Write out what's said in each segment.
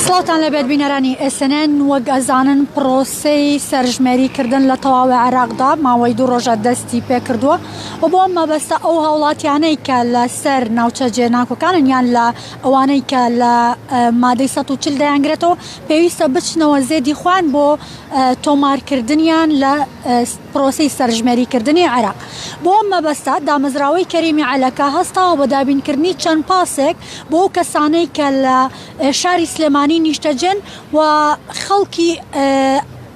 سڵاوتان لێبێت بینەرانی SNN وەک ئەزانن پرۆسەی سەرژمێری کردن لە تەواوی عێراقدا ماوەی دوو ڕۆژە دەستی پێکردووە و بۆ ئەم مەبەستە ئەو هاوڵاتیانەی کە لەسەر ناوچە جێناکۆکانن یان لە ئەوانەی کە لە مادەی 140 دەیانگرێتەوە پێویستە بچنەوە زێدی خۆیان بۆ تۆمارکردنیان لە پرۆسەی سەرژمێریکردنی عێراق. بۆ ئەم مەبەستە دامەزراوەی کەریمی عەلەکە هەستاوە بە دابینکردنی چەند پاسێک بۆ ئەو کەسانەی کە لە شاری سلێمانی نیشتەجێن و خەڵکی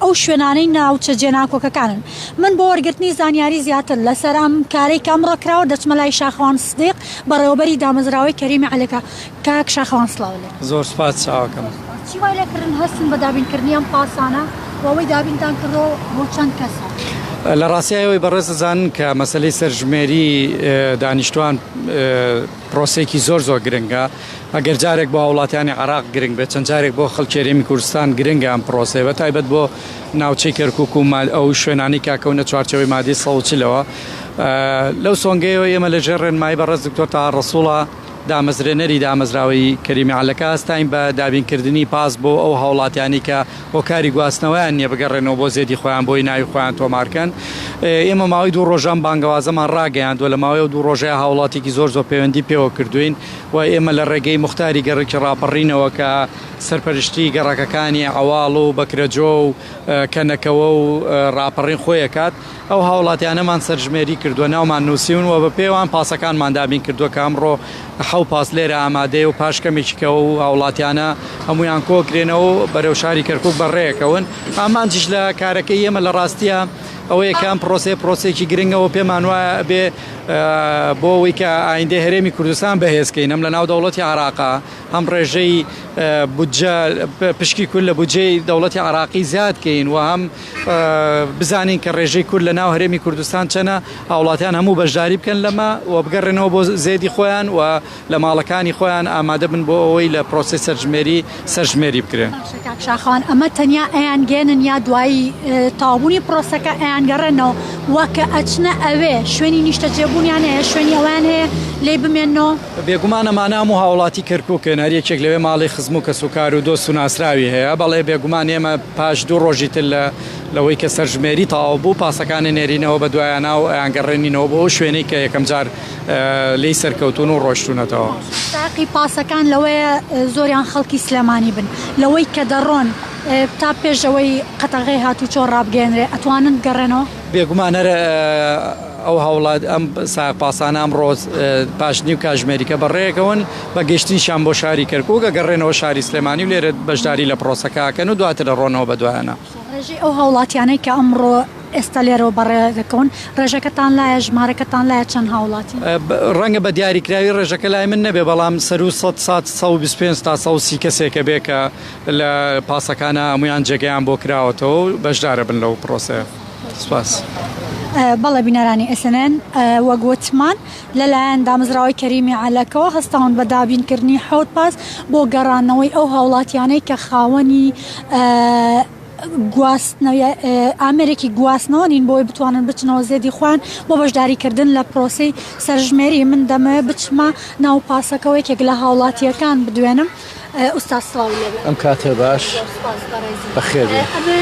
ئەو شوێنانەی ناوچە جێناکۆکەکانن. من بۆ وەرگرتنی زانیاری زیاتر لەسەر ئەم کارەی کە ئەمڕۆ کراوە دەچمە لای شاخەوان سدیق بەڕێوەبەری دامەزراوەی کەریمی عەلەکە. کاک شاخەوان سڵاو لێت. زۆر سوپاس چاوەکەم. چی وای لێکردن هەستن بە دابینکردنی ئەم پاسانە و ئەوەی دابینتان کردووە بۆ چەند کەسە؟ لە ڕاستیا ئێوەی بەڕێز دەزانن کە مەسەلەی سەرژمێری دانیشتوان پرۆسەیەکی زۆر زۆر گرنگە ئەگەر جارێک بۆ هاوڵاتیانی عێراق گرنگ بێت چەند جارێک بۆ خەڵکی هەرێمی کوردستان گرنگە ئەم پرۆسەیە بە تایبەت بۆ ناوچەی کەرکوک و ئەو شوێنانەی کە کەونە چوارچێوەی مادەی 140 ەوە لەو سۆنگەیەوە ئێمە لەژێر ڕێنمایی بەڕێز دکتۆر تاها ڕەسوڵە دامەزرێنەری دامەزراوەی کەریمی عەلەکە هەستاین بە دابینکردنی پاس بۆ ئەو هاوڵاتیانەی کە هۆکاری گواستنەوەیان نییە بگەڕێنەوە بۆ زێدی خۆیان بۆی ناوی خۆیان تۆمارکەن. ئێمە ماوەی دوو ڕۆژە ئەم بانگەوازەمان ڕاگەیاندووە، لە ماوەی ئەو دوو ڕۆژەیا هاوڵاتیکی زۆر زۆر پەیوەندی پێوە کردووین و ئێمە لە ڕێگەی موختاری گەڕەکی ڕاپەڕینەوە کە سەرپەرشتی گەڕەکەکانی عەواڵ و بەکرەجۆ و کەنەکەوە و ڕاپەڕین خۆی ئەکات، ئەو هاوڵاتیانەمان سەرژمێری کردووە، ناومان نووسیون و بە پێوان پاسەکانمان دابین کردووە کە ئەمڕۆ حەو پاس لێرە ئامادەیە و پاش کەمێکی کە ئەو هاوڵاتیانە هەموویان کۆکرێنەوە و بەرەو شاری کەرکووک بەڕێکەون. ئامانجیش لە کارەکەی ئێمە لە ڕاستییا ئەوەیە کە ئەم پرۆسەیە پرۆسەیەکی گرنگە و پێمان وایە ئەبێ بۆ ئەوەی کە ئایندەی هەرێمی کوردستان بەهێز کەین هەم لە ناو دەوڵەتی عێراقا هەم ڕێژەی بودجە پشکی کورد لە بودجەی دەوڵەتی عێراقی زیاد کەین و هەم بزانین کە ڕێژەی کورد لە ناو هەرێمی کوردستان چەنە، هاوڵاتیان هەموو بەشداری بکەن لەمە و بگەڕێنەوە بۆ زێدی خۆیان و لە ماڵەکانی خۆیان ئامادە بن بۆ ئەوەی لە پرۆسەی سەرژمێری سەرژمێری بکرێن. باشە کاک شاخەوان ئەمە تەنیا ئەیانگەیەنن یا دوایی تەواوبوونی پرۆسەکە ئەیانگەڕێنەوە و کە ئەچنە ئەوێ شوێنی نیشتەجێبوونیان هەیە شوێنی ئەوەیان هەیە لێی بمێننەوە؟ بێگومان ئەمانە هەموو هاوڵاتی کەرکوکن، هەر یەکێک لەوێ ماڵی خزم و کەسوکار و دۆست و ناسراوی هەیە، بەڵێ بێگومان ئێمە پاش دوو ڕۆژی تر لە لەوەی کە سەرژمێری تەواو بوو پاسەکان ئەنێرینەوە بە دوایانا و ئەیانگەڕێنینەوە بۆ ئەو شوێنەی کە یەکەم جار لێی سەرکەوتوون و ڕۆیشتوونەتەوە. سایەقی پاسەکان لەوەیە زۆریان خەڵکی سلێمانی بن، لەوەی کە دەڕۆن تا پێش ئەوەی قەتەغەی هاتوچۆ ڕابگەیەنرێ ئەتوانن بگەڕێنەوە؟ بێگومان هەر ئەو هاوڵات ئەم سایەق پاسانە ئەمڕۆ پاش نیو کاژمێریکە بەڕێکەون بە گەشتنیشیان بۆ شاری کەرکوک ئەگەڕێنەوە شاری سلێمانی و لێرە بەشداری لە پرۆسەکە ئەکەن و دواتر ئەڕۆنەوە بە دوایانا. ڕێژەی ئەو هاوڵاتیانەی کە ئەمڕۆ ئێستا لێرەوە بەڕێ دەکەون ڕێژەکەتان لایە ژمارەکەتان لایە چەند هاوڵاتی؟ ڕەنگە بە دیاریکراوی ڕێژەکە لای من نەبێ بەڵام سەروو سەد سات 125 تا 130 کەسێکە بێ کە لە پاسەکانە هەموویان جێگەیان بۆ کراوەتەوە و بەشدارە بن لەو پرۆسەیە. سپاس. بەڵێ بینەرانی SNN وەک وتمان لەلایەن دامەزراوەی کەریمی عەلەکەوە هەستاون بە دابینکردنی حەوت پاس بۆ گەڕانەوەی ئەو هاوڵاتیانەی کە خاوەنی گواستنەوە ئامێرێکی گواستنەوە نین بۆی بتوانن بچنەوە زێدی خۆیان بۆ بەشداریکردن لە پرۆسەی سەرژمێری من دەمەوێت بچمە ناو پاسەکەەوە یەکێک لە هاوڵاتیەکان بدوێنم ئوستاز سڵاو لێبێ. ئەم کاتە باش زۆر سوپاس بەڕێزی. بەخێر بێی. ئەمە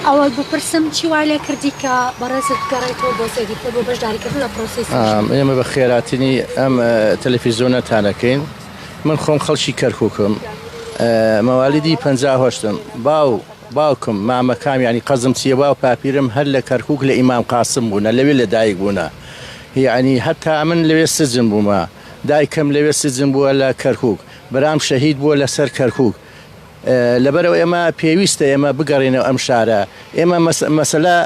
ئەوە بپرسم چی وای لێ کردی کە بەڕێزت بگەڕێیتەوە بۆ زێدی خۆت بۆ بەشداریکردن لە پرۆسەی سەرژمێری؟ ئێمە بە خێراتنی ئەم تەلەفیزۆنەتان ئەکەین. من خۆم خەڵکی کەرکوکم مەوالیدی 58م باو باوکم مامەکام یانی قەزم چیە باو پاپیرم هەر لە کەرکوک لە ئیمام قاسم بوونە لەوێ لە دایک بوونە یانی هەتا من لەوێ سجن بوومە دایکم لەوێ سجن بووە لە کەرکوک برام شەهید بووە لەسەر کەرکوک لەبەرئەوە ئێمە پێویستە ئێمە بگەڕێینەوە ئەم شارە ئێمە مەسەلە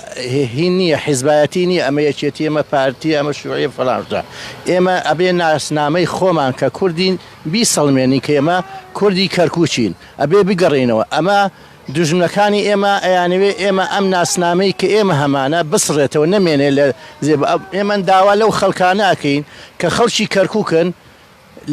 هین نییە حیزبایەتی نییە ئەمە یەکێتی ئەمە پارتی ئەمە شوعی فڵان شتە ئێمە ئەبێ ناسنامەی خۆمان کە کوردین بیسەڵمێنین کە ئێمە کوردی کەرکوکین ئەبێ بگەڕێینەوە ئەمە دوژمنەکانی ئێمە ئەیانەوێ ئێمە ئەم ناسنامەی کە ئێمە هەمانە بسڕێتەوە نەمێنێ لە ئێمە داوا لەو خەڵکانە ئەکەین کە خەڵکی کەرکوکن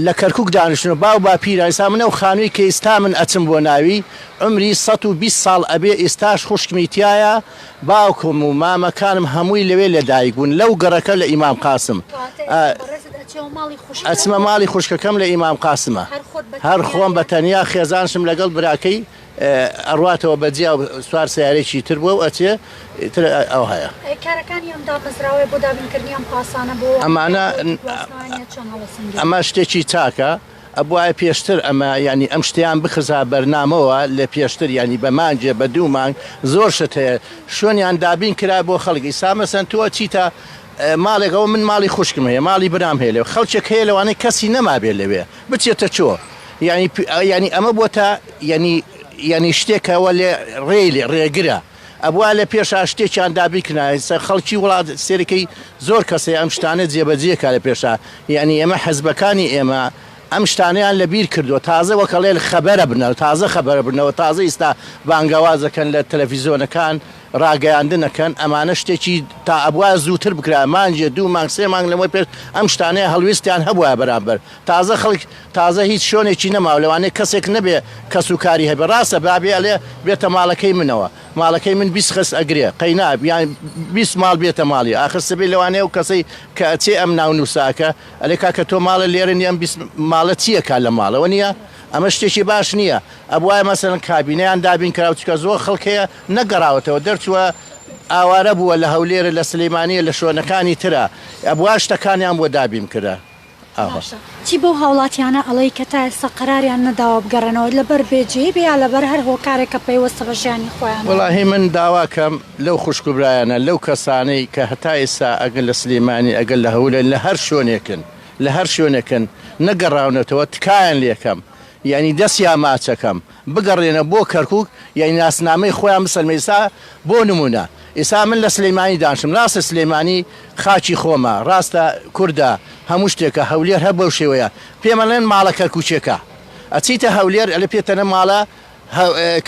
لە کەرکوک دانیشتن و باو باپیران ئیستا من ئەو خانووی کە ئیستا من ئەچم بۆ ناوی عومری 120 ساڵ ئەبێ ئیستاش خوشکمی تیایە باوکم و مامەکانم هەمووی لەوێ لە دایک بوون لەو گەڕەکە لە ئیمام قاسم کەواتە ئێستا بەڕێزت ئەچیەوە ماڵی خوشکت؟ ئەچمە ماڵی خوشکەکەم لە ئیمام قاسمە. هەر خۆت. هەر خۆم بە تەنیا خێزانشم لەگەڵ براکەی ئەڕواتەوە بە جیا و سوار سەیارەیەکی تر بووە و ئەچێ ئیتر ئەوهایە. کارەکانی ئەم دامەزراوەیە بۆ دابینکردنی ئەم پاسانە بۆ ئەمانە گواستنەوەیان چۆن هەڵەسەنگێنن؟ ئەمە شتێکی چاکە ئەبوایە پێشتر ئەمە یانی ئەم شتەیان بخزا بەرنامەوە لە پێشتر یانی بە مانگێ بە دوو مانگ زۆر شت هەیە شوێنیان دابین کرا بۆ خەڵک ئیستا مەسەن تۆ ئەچیتە ماڵێک ئەوە من ماڵی خوشکم هەیە ماڵی برام هەیە لەوێ خەڵکێک هەیە لەوانەیە کەسی نەمابێ لەوێ بچێتە چۆ یانی یانی ئەمە بۆتە یانی یانی شتێکەوە لێ ڕێی لێ ڕێگرە ئەبوا لە پێشا شتێکیان دابین کرایە سەر خەڵکی وڵات سێرەکەی زۆر کەس هەیە ئەم شتانە جێبەجێ کا لە پێشا یانی ئێمە حزبەکانی ئێمە ئەم شتانەیان لە بیر کردووە تازە وەک ئەڵێن خەبەرە بنەوە تازە خەبەرە بنەوە تازە ئیستا بانگەواز دەکەن لە تەلەفیزۆنەکان ڕاگەیاندن ئەکەن ئەمانە شتێکی تا ئەبوایە زووتر بکرایە مانگێ دوو مانگ سێ مانگ لەمەوە پێش ئەم شتانەیە هەڵویستیان هەبوایە بەرامبەر تازە خەڵک تازە هیچ شۆنێکی نەماوە لەوانەیە کەسێک نەبێ کەس و کاری هەبێ ڕاستە بابێ ئەلێ بێتە ماڵەکەی منەوە ماڵەکەی من 20 خەس ئەگرێ قەینا یان 20 ماڵ بێتە ماڵی ئاخر سبەی لەوانەیە ئەو کەسەی کە ئەچێ ئەم ناونووسە ئەکا ئەلێ کاکە تۆ ماڵە لێرە نیە ئەم 20 ماڵە چیە کا لە ماڵەوە نیە ئەمە شتێکی باش نیە ئەبوایە مەسەلەن کابینەیان دابین کراو چونکە زۆر خەڵک هەیە نەگەڕاوەتەوە دەرچووە ئاوارە بووە لە هەولێرە لە سلەیمانیە لە شوێنەکانی ترە ئەبوا شتەکانیان بۆ دابین کرا. ئاوا. باشە چی بەو هاوڵاتیانە ئەڵێی کە تا ئێستا قەراریان نەداوە بگەڕێنەوە لەبەر بێ جێی بێ یا لەبەر هەر هۆکارێک کە پەیوەستە بە ژیانی خۆیانەوە؟ وەڵاهی من داواکەم لەو خوشک و برایانە لەو کەسانەی کە هەتا ئێستا ئەگەر لە سلێمانی ئەگەر لە هەولێر لە هەر شوێنێکن لە هەر شوێنێکن نەگەڕاونەتەوە تکایان لێکەم یانی دەستیان ماچەکەم بگەڕێنە بۆ کەرکوک یانی ناسنامەی خۆیان بسەلمێ ئیستا بۆ نمونە ئیستا من لە سلیمانی دانشم ڕاستە سلیمانی خاکی خۆمە ڕاستە کوردە هەموو شتێکە هەولێر هەر بەو شێوەیە پێمەڵێن ماڵە کەرکوکێکە ئەچیتە هەولێر ئەلێ پێتەنە ماڵە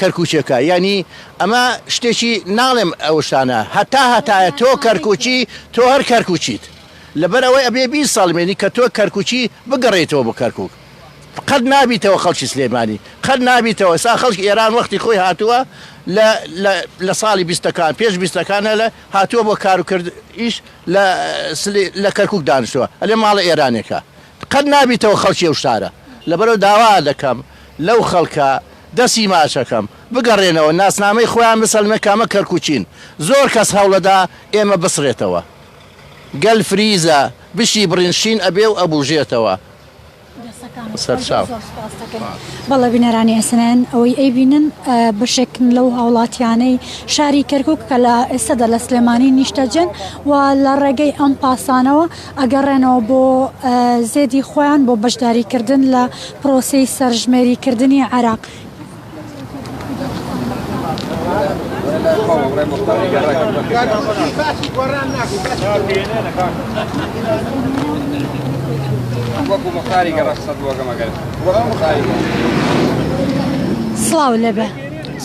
کەرکوکێکە یانی ئەمە شتێکی ناڵێم ئەو شتانە هەتا هەتایە تۆ کەرکوکی تۆ هەر کەرکوکیت لەبەر ئەوەی ئەبێ بیسەڵمێنی کە تۆ کەرکوکی بگەڕێیتەوە بۆ کەرکوک قەت نابیتەوە خەڵکی سلێمانی قەت نابیتەوە ئێستا خەڵکی ئێران وەختی خۆی هاتووە لە لە لە ساڵی بیستەکان پێش بیستەکانە لە هاتووە بۆ کار و کرد ئیش لە لە کەرکوک دانیشتووە ئەلێ ماڵە ئێرانێکە قەت نابیتەوە خەڵکی ئەو شارە لەبەرەوە داوا دەکەم لەو خەڵکە دەستی ماچەکەم بگەڕێنەوە ناسنامەی خۆیان بسەلمێن کە ئەمە کەرکوکین زۆر کەس هەوڵەدا ئێمە بسڕێتەوە گەل فریزە بشی بڕین شین ئەبێ و ئەبوژێتەوە. سەرچاو. بەڵێ بینەرانی SNN ئەوەی ئەیبینن بەشێکن لەو هاوڵاتیانەی شاری کەرکک کە لە ئێستادا لە سلێمانی نیشتەجێن و لە ڕێگەی ئەم پاسانەوە ئەگەڕێنەوە بۆ زێدی خۆیان بۆ بەشداریکردن لە پرۆسەی سەرژمێریکردنی عێراق. سڵاو لێبێ.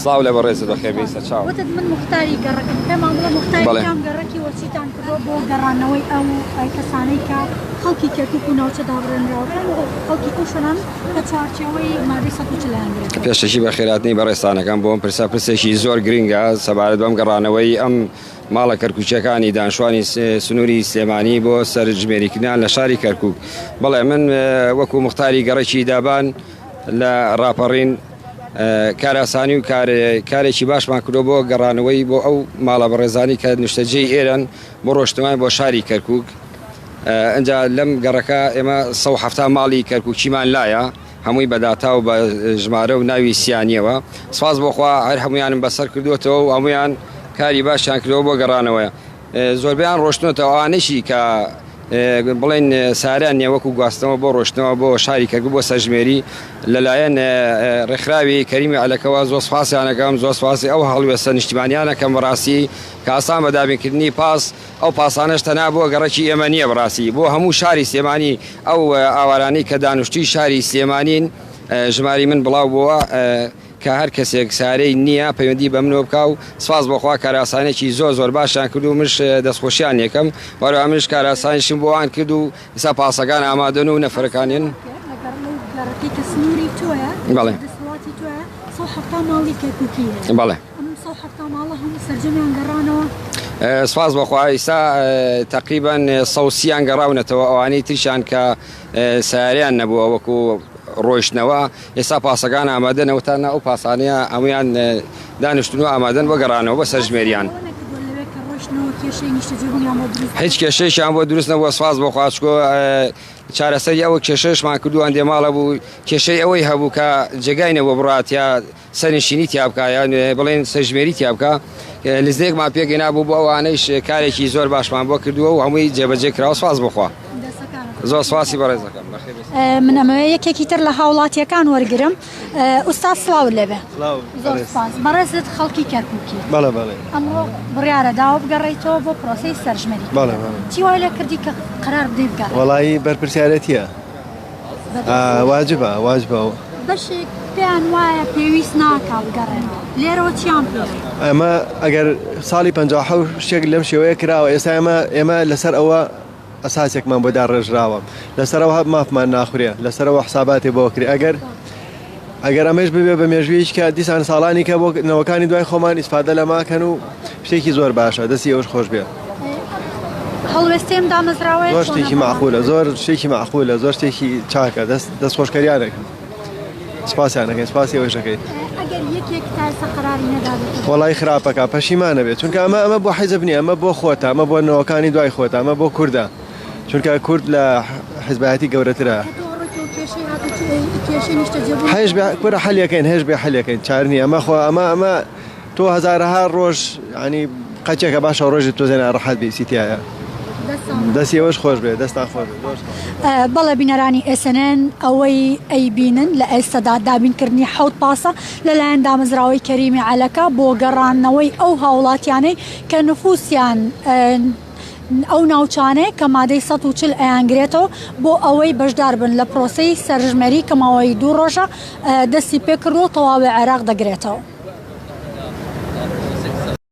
سڵاو لە بەڕێزت بەخێربێی سەرچاو. وتت من موختاری گەڕەکم پێمان بڵێ موختاری کام گەڕەکی وە چیتان کردووە بۆ گەڕانەوەی ئەو کەسانەی کە خەڵکی کەرکوک و ناوچە دابڕێنراوەکان و خەڵکی ئەو شوێنان کە چوارچێوەی مادەی 140 یان گرێتەوە. پێشەکی بەخێرهاتنی بەڕێزتانەکەم بۆ ئەم پرسە پرسێکی زۆر گرنگە سەبارەت بەم گەڕانەوەی ئەم ماڵە کەرکوکیەکانی دانشوانی سنووری سلێمانی بۆ سەرژمێریکردنیان لە شاری کەرکوک بەڵێ من وەکو موختاری گەڕەکی دابان لە ڕاپەڕین کارئاسانی و کارێکی باشمان کردووە بۆ گەڕانەوەی بۆ ئەو ماڵە بەڕێزانی کە نیشتەجێی ئێرەن بۆ ڕۆشتنەوەیان بۆ شاری کەرکوک ئەجا لەم گەڕەکە ئێمە 170 ماڵی کەرکوکیمان لایە هەمووی بە داتا و بە ژمارە و ناوی سیانیەوە سپاس بۆخوا هەر هەمویانم بەسەر کردووەتەوە و هەمویان کاری باشیان کردەوە بۆ گەڕانەوەیە زۆربەیان ڕۆشتنەتەوە ئەوانەشی کە بڵێن ساریان نیە وەکو گواستنەوە بۆ ڕۆشتنەوە بۆ شاری کەرکوک بۆ سەرژمێری لەلایەن ڕێکخراوی کەریمی عەلەکەوە زۆر سپاسیانەکەم زۆر سپاسی ئەو هەڵوێستە نیشتیمانیانەکەم بەڕاستی کە ئاسان بە دابینکردنی پاس ئەو پاسانەش تەنها بۆ گەڕەکی ئێمە نییە بەڕاستی بۆ هەموو شاری سلێمانی ئەو ئاوارانەی کە دانوشتوی شاری سلێمانین ژماری من بڵاو بووە کە هەر کەسێک سارەی نییە پەیوەندی بە منەوە بکا و سپاس بۆ خوا کارئاسانیەکی زۆر زۆر باشیان کرد و منش دەستخۆشیان لێکەم و هەروەها منش کارئاسانیشم بۆ ئەوان کرد و ئیستا پاسەکان ئامادەن و نەفەرەکانین. بەڵێ. بەڵێ. سپاس بۆ خوا ئیستا تەقریبەن 130 یان گەڕاونەتەوە ئەوانەی تریشان کە سەیارەیان نەبووە وەکو. ڕۆیشتنەوە ئێستا پاسەکان ئامادەنەوە تا نا ئەو پاسانەیە هەموویان دانیشتون و ئامادەن بۆ گەڕانەوە بۆ سەرژمێریان. هیچ کێشەیەکیان بۆ دروست نەبووە سوپاس بۆ خوا چکۆ چارەسەری ئەوە کێشەشمان کردو هەندێ ماڵە بوو کێشەی ئەوەی هەبوو کە جێگای نەبوو بڕات یا سەرنشینی تیا بکا یان بڵێن سەرژمێری تیا بکا لزێکمان پێکهێنا بوو بۆ ئەوانەیش کارێکی زۆر باشمان بۆ کردووە و هەمووی جێبەجێ کراوە سواز بخوا زۆر سواسی بەڕێزەکەم من ئەمەوێ یەکێکی تر لە هاوڵاتیەکان وەرگرم ئوستا سڵاو لێبێ زۆر سپاس بەڕێزت خەڵکی کەرکوکی بەڵێ بەڵێ ئەمڕۆ بڕیارە داوە بگەڕێیتەوە بۆ پرۆسەی سەرژمێری بەڵێ بەڵێ چی وای لێ کردی کە قەرار بدەی بگەڕێی وەڵایی بەرپرسیارەتیە واجبە واجبە. بەشێک پێیان وایە پێویست ناکا بگەڕێنەوە لێرەوە چیان پێ ئەمە ئەگەر ساڵی 56 شتێک لەم شێوەیە کراوە ئێستا ئێمە ئێمە لەسەر ئەوە ئەساسێکمان بۆ داڕێژراوە لەسەرەوە مافمان ناخورێ لەسەرەوە حساباتێ بۆ کرێ ئەگەر ئەگەر ئەمەش ببێ بە مێژوویش کە دیسان ساڵانی کە بۆ نەوەکانی دوای خۆمان ئیسفادە لەماکەن و شتێکی زۆر باشە دەستی ئەوش خۆش بێ. هەڵوێستی ئەم دامەزراوەیە زۆر شتێکی مەعقولە زۆر شتێکی مەعقولە زۆر شتێکی چاکە دەست دەست خۆشکەریانەکەن سپاسیانەکەین سپاسی ئەوەش دەکەین ئەگەر یەکێک تا ئێستا قەراری نەدابێت وەڵای خراپەکە پەشیمانە بێت چونکە ئەمە ئەمە بۆ حیزب نییە ئەمە بۆ خۆتە ئەمە بۆ نەوەکانی دوای خۆتە ئەمە بۆ کوردە چونکە کورد لە حیزبایەتی گەورەترە هەش بێ کورە حەلەکەین هەش بێ حەلەکەین چار نییە ئەمە خۆ ئەمە ئەمە تۆ هەزارەها ڕۆژ ینی قەچێکە باشە ڕۆژی تۆزێ ناڕەحەت بی چی تایە دەستی ئێوەش خۆش بێ دەستان خۆش بێ زۆر سپاس. بەڵێ بینەرانی SNN ئەوەی ئەیبینن لە ئێستەدا دابینکردنی حەوت پاسە لەلایەن دامەزراوەی کەریمی عەلەکە بۆ گەڕاندنەوەی ئەو هاوڵاتیانەی کە نفوسیان ئەو ناوچانەیە کە مادەی 140 ئەیانگرێتەوە بۆ ئەوەی بەشدار بن لە پرۆسەی سەرژمێری کە ماوەی دوو ڕۆژە دەستی پێکردووە و تەواوی عێراق دەگرێتەوە.